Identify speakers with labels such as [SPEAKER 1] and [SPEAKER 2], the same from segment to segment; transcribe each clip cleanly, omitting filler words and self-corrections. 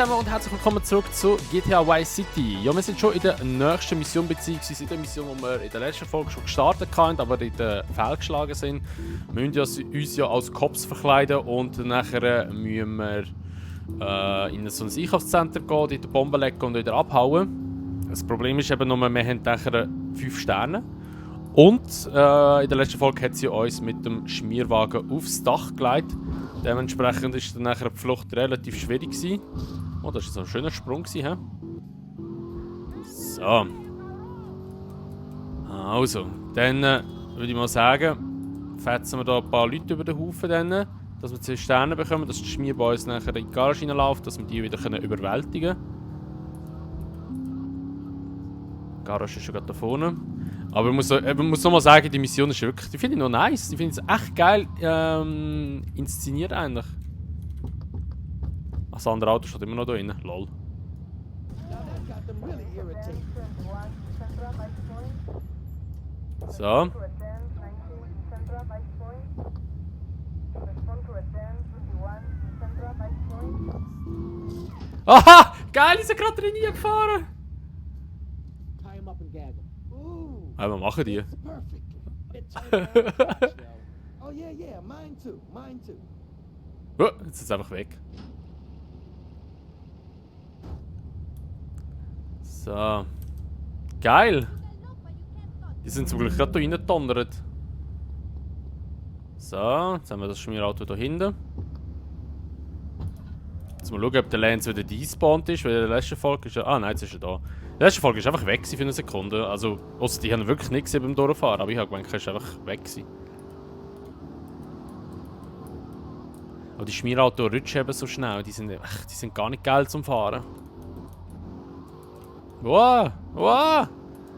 [SPEAKER 1] zusammen und herzlich willkommen zurück zu GTA Vice City. Ja, wir sind schon in der nächsten Mission, beziehungsweise in der Mission, die wir in der letzten Folge schon gestartet haben, aber in der fehlgeschlagen sind. Wir müssen uns ja als Cops verkleiden und nachher müssen wir in so ein Einkaufszentrum gehen, dort die Bombe legen und wieder abhauen. Das Problem ist eben nur, wir haben nachher 5 Sterne. Und in der letzten Folge hat sie uns mit dem Schmierwagen aufs Dach gelegt. Dementsprechend war dann nachher die Flucht relativ schwierig gewesen. Oh, das war so ein schöner Sprung gewesen, he? So. Also, dann würde ich mal sagen, fetzen wir da ein paar Leute über den Haufen, dann, dass wir 2 Sterne bekommen, dass der Schmier bei uns nachher in die Garage reinläuft, dass wir die wieder überwältigen können. Die Garage ist schon gerade da vorne. Aber ich muss noch mal sagen, die Mission ist wirklich, die finde ich noch nice. Die finde ich echt geil inszeniert eigentlich. Ach, das andere Auto steht immer noch da drin. Lol. So. Aha! Geil, ist er gerade drin gefahren! Aber machen die. Oh, jetzt ist es einfach weg. So. Geil! Die sind zum Glück gerade hier reingedonnert. So, jetzt haben wir das Schmierauto da hinten. Jetzt mal schauen, ob der Lance wieder despawned ist, weil in der letzten Folge ist er... Ah nein, jetzt ist er da. Die letzte Folge ist einfach weg für eine Sekunde. Also, die haben wirklich nichts beim Durchfahren, aber ich habe gemeint, er ist einfach weg gewesen. Aber die Schmierautos rutschen eben so schnell, die sind gar nicht geil zum Fahren. Wow! Wow!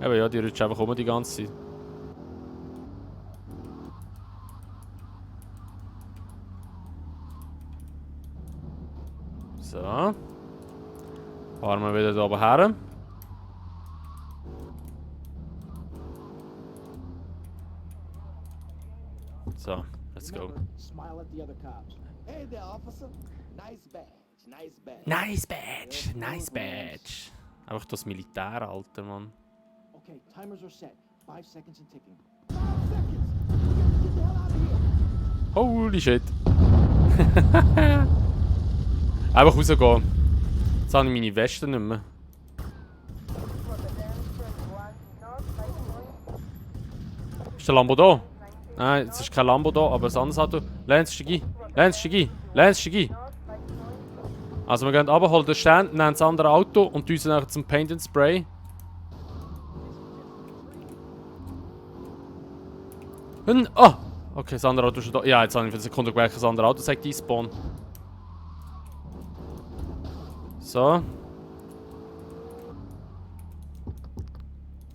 [SPEAKER 1] Aber ja, die rutschen einfach die ganze Zeit. So. Fahren wir wieder da oben her. So, let's go. Nice badge, nice badge. Einfach das Militär, Alter, Mann.
[SPEAKER 2] Okay, timers are set. 5 seconds and ticking.
[SPEAKER 1] Holy shit. Einfach rausgehen. Jetzt habe ich meine Weste nicht mehr. Ist der Lambo da? Nein, jetzt ist kein Lambo da, aber ein anderes Auto. Lance, steig ein! Lance, steig ein! Lance, steig ein! Also wir gehen runter, holen den Stern, nehmen das andere Auto und düsen nachher zum Paint and Spray. Ah! Okay, das andere Auto ist schon da. Ja, jetzt habe ich für eine Sekunde gemerkt, das andere Auto sagt despawn. So.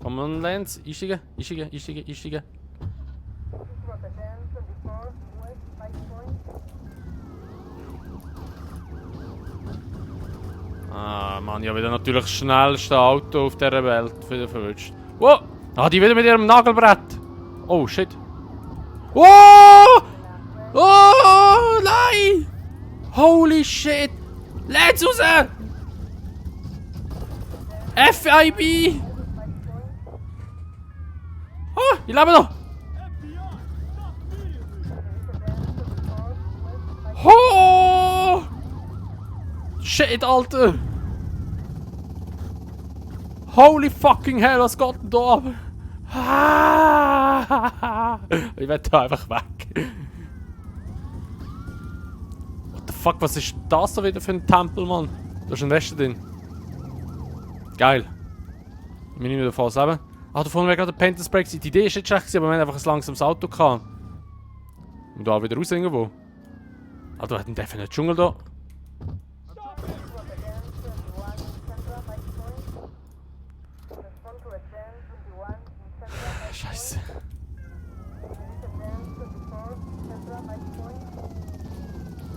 [SPEAKER 1] Komm on, Lance, einsteigen, einsteigen, einsteigen, einsteigen. Ah, Mann, ja wieder natürlich das schnellste Auto auf dieser Welt wieder verwünscht. Wow! Ah, die wieder mit ihrem Nagelbrett! Oh, shit! Wow! Oh, nein! Holy shit! Let's raus! FIB! Oh, ich lebe noch! Oh! Shit, Alter! Holy fucking hell, was geht denn da ab? Ich werde da einfach weg. What the fuck, was ist das da wieder für ein Tempel, Mann? Da ist ein Rest drin. Geil. Wir nehmen wieder Falls eben. Ah, da vorne wäre gerade der Paint and Spray. Die Idee ist nicht schlecht, aber wir haben einfach ein langsames Auto gehabt. Und da wieder raus irgendwo. Ah, da hat ein definitiv Dschungel da. Scheiße.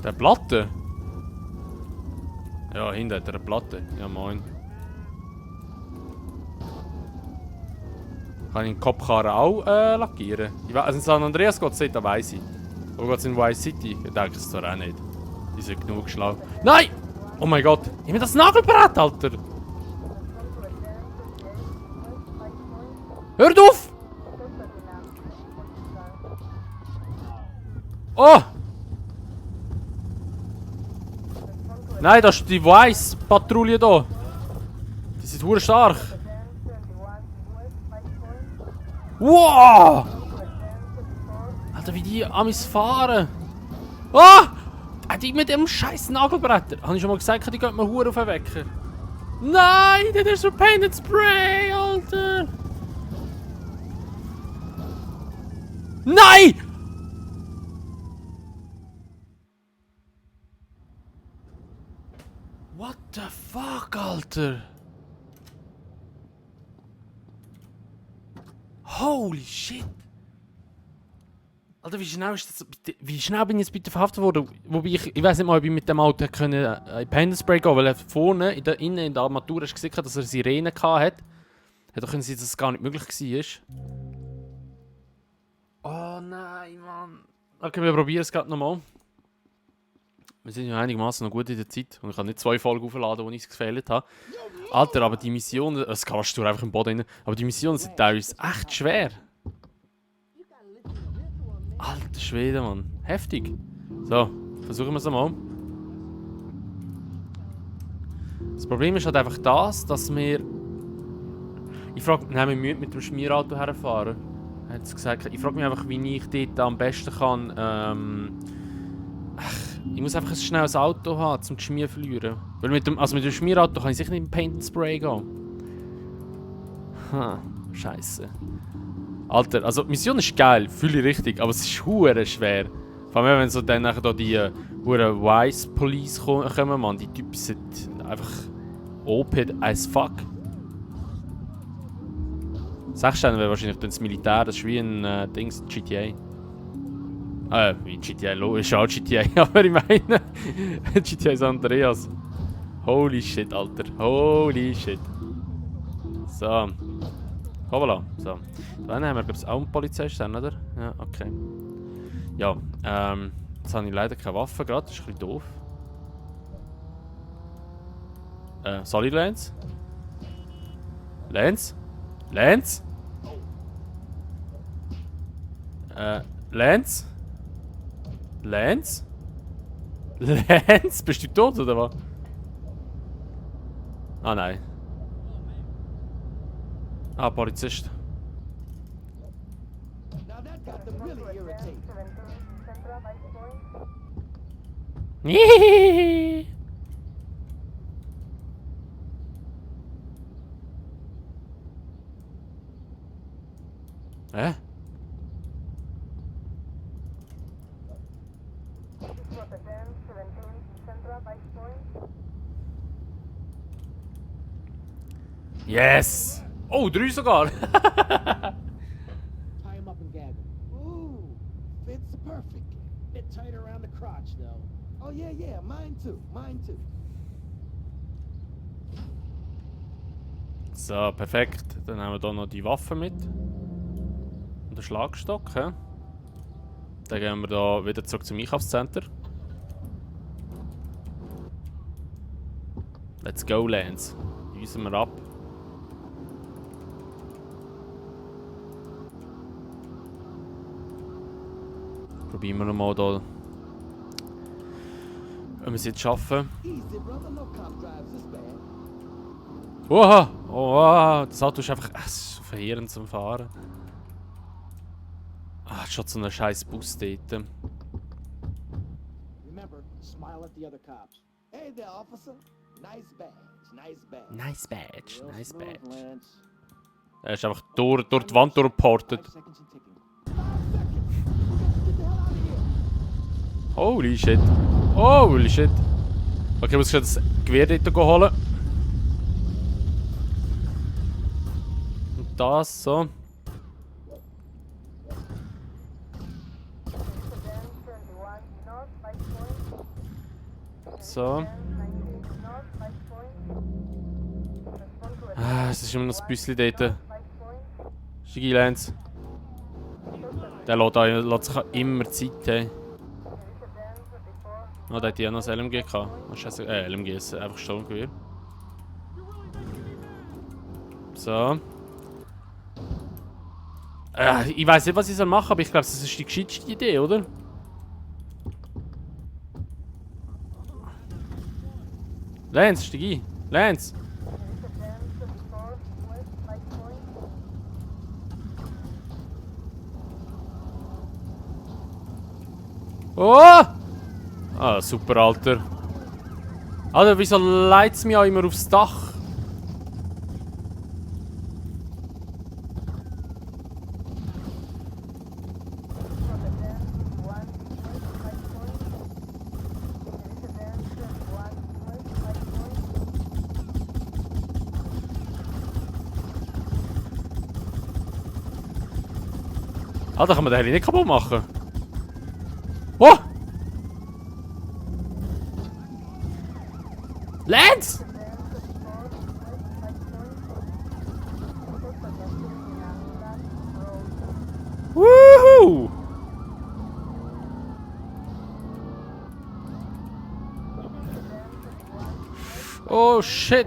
[SPEAKER 1] Der Platte? Ja, hinten hat er eine Platte. Ja, moin. Kann ich den Kopfkarren auch lackieren? Also in San Andreas geht es nicht, da weiss ich. Wo geht es in Vice City? Ich denke es zwar auch nicht. Die sind genug schlau. Nein! Oh mein Gott. Ich mir das Nagelbrett, Alter. Hört auf! Oh! Nein, das ist die Weiss-Patrouille hier. Die sind verdammt stark. Wow! Alter, wie die Amis fahren. Ah! Die mit dem scheiß Nagelbretter. Habe ich schon mal gesagt, die gehen mir verdammt auf den Wecker. Nein, das ist so Painted Spray, Alter. Nein! What the fuck, Alter? Holy shit! Alter, wie schnell ist das? Wie schnell bin ich jetzt bitte verhaftet worden? Wobei ich weiß nicht mal, ob ich mit dem Auto in Painted Spray gehen, weil er vorne innen in der Armatur hast gesehen, dass er Sirenen hatte. Hätte doch können sein, dass es gar nicht möglich war. Oh nein, Mann. Okay, wir probieren es gerade nochmal. Wir sind ja einigermaßen noch gut in der Zeit und ich kann nicht 2 Folgen aufladen, wo ich es gefehlt habe. Alter, aber die Missionen, das kannst du einfach im Boden rein, aber die Missionen sind teilweise echt schwer. Alter Schwede, Mann. Heftig. So, versuchen wir es einmal. Das Problem ist halt einfach das, dass wir... Ich frage mich, wir müssen mit dem Schmierauto herfahren. Er hat es gesagt. Ich frage mich einfach, wie ich dort am besten kann... ich muss einfach ein schnelles Auto haben, um das Schmier zu verlieren. Weil mit dem Schmierauto kann ich sicher nicht in Paint Spray gehen. Scheiße. Alter, also die Mission ist geil, fühle ich richtig, aber es ist hure schwer. Vor allem wenn so dann nachher da die hure Wise Police kommen, man, die Typen sind einfach OP as fuck. 6 Sterne wäre wahrscheinlich dann das Militär, das ist wie ein Dings GTA. Wie GTA, ist auch GTA, aber ich meine GTA San Andreas. Holy shit, Alter, holy shit. So. Voilà. So. Dann haben wir, glaube ich, auch einen Polizeistern, oder? Ja, okay. Ja, jetzt habe ich leider keine Waffe gerade, das ist ein bisschen doof. Soll ich Lance? Lance? Lance? Lance? Lance? Lance? Bist du tot, oder was? Ah, nein. Ah, Polizist.
[SPEAKER 2] Now that got them really irritated.
[SPEAKER 1] Hä? Yes! Oh, 3 sogar!
[SPEAKER 2] Tie him up and gag him. Ooh, fits perfectly. Bit tight around the crotch, though. Oh, yeah, yeah, mine too, mine too.
[SPEAKER 1] So, perfekt. Dann haben wir hier noch die Waffe mit. Und den Schlagstock. He? Dann gehen wir da wieder zurück zum Einkaufscenter. Let's go, Lance. Üsen wir ab. Probieren wir nochmal hier. Wenn wir es jetzt schaffen.
[SPEAKER 2] Easy, brother, no cop drives this bad.
[SPEAKER 1] Oha! Oh, das Auto ist einfach so verheerend zum Fahren. Ah, schon so ein scheiß Bus dort.
[SPEAKER 2] Remember, smile at the other cops. Hey there, officer. Nice badge, nice badge.
[SPEAKER 1] Nice badge,
[SPEAKER 2] Real
[SPEAKER 1] nice
[SPEAKER 2] smooth,
[SPEAKER 1] badge.
[SPEAKER 2] Lance.
[SPEAKER 1] Er ist einfach durch die Wand durchgeportet.
[SPEAKER 2] 5 seconds and ticking. 5 seconds! Get the hell out of here!
[SPEAKER 1] Holy shit. Holy shit. Okay, ich muss schon das Gewehr dort holen. Und das so. So. Ah, es ist immer noch das Büsschen dort. Schigi Lance. Der lässt sich immer Zeit haben. Oh, da hat die auch noch das LMG gehabt. Oh, scheiße. LMG ist einfach Sturmgewehr. So. Ich weiß nicht, was ich machen soll, aber ich glaube, das ist die gescheiteste Idee, oder? Lance, steig ein. Lance! Oh! Ah, super, Alter. Alter, wieso leitet es mich auch immer aufs Dach? Alter, kann man den Heli nicht kaputt machen? Oh! Lance! Woohoo! Oh shit!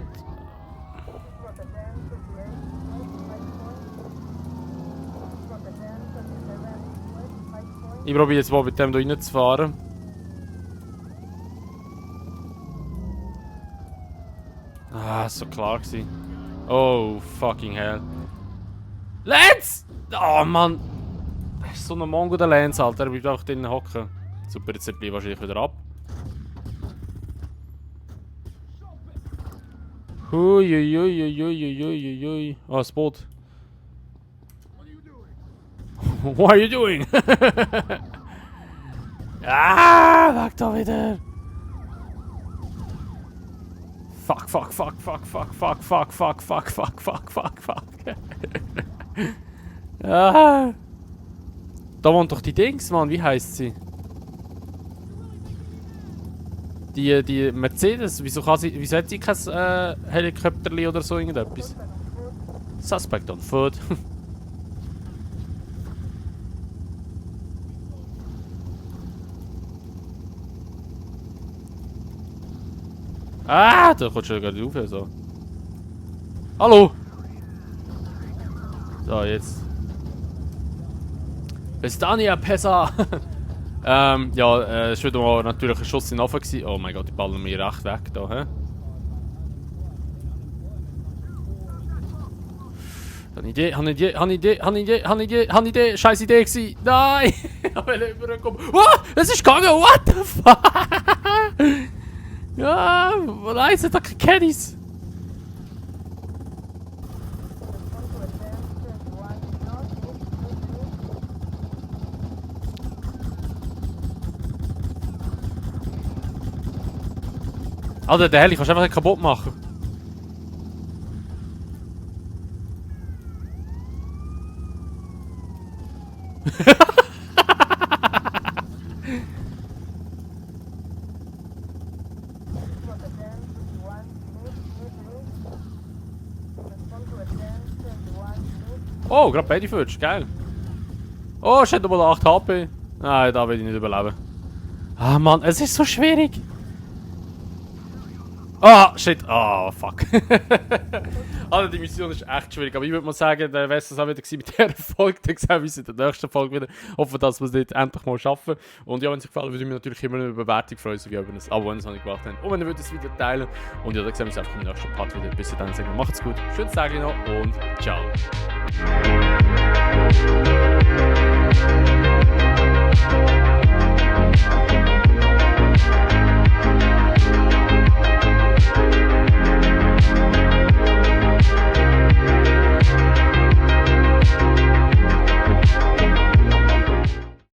[SPEAKER 1] Ich probiere jetzt mal mit dem hier reinzufahren. Ah, ist so klar gewesen. Oh, fucking hell. Lance! Oh, Mann! Das ist so ein Mongo, der Lance, Alter. Er bleibt einfach drinnen hocken. Super, jetzt bleibe ich wahrscheinlich wieder ab. Hui. Oh, das Boot. What are you doing? Ah, weg da wieder. Fuck. Ah. Da wohnt doch die Dings, Mann. Wie heißt sie? Die Mercedes. Wieso hat sie kein Helikopterli oder so irgendetwas? Suspect on foot. Ah, da kommst du gerade rauf. So. Hallo! So, jetzt. Bis dann, ihr Pessa! Ja, es war wieder mal natürlich ein Schuss in den Ofen gewesen. Oh mein Gott, die ballen mir recht weg da, hä? Habe Idee, scheiß Idee gewesen. Nein! Ich will überkommen. Oh, es ist gegangen, what the fuck? Ja, nein, es sind doch keine Caddies. Alter, der Heli kannst du einfach nicht kaputt machen. Oh, gerade beide Futsch, geil. Oh, ich hätte mal 8 HP. Nein, da will ich nicht überleben. Ah, Mann, es ist so schwierig. Ah, shit. Ah, fuck. Also, die Mission ist echt schwierig. Aber ich würde mal sagen, der wäre es auch wieder mit dieser Folge. Dann sehen wir uns in der nächsten Folge wieder. Hoffe, dass wir es nicht endlich mal schaffen. Und ja, wenn es euch gefällt, würde ich mich natürlich immer über Bewertung freuen, sowie über ein Abo, wenn ihr es noch nicht gemacht habt. Und wenn ihr das Video teilen. Und ja, dann sehen wir uns einfach im nächsten Part wieder. Bis dann, sagen wir, macht's gut. Schönen Tag noch und ciao.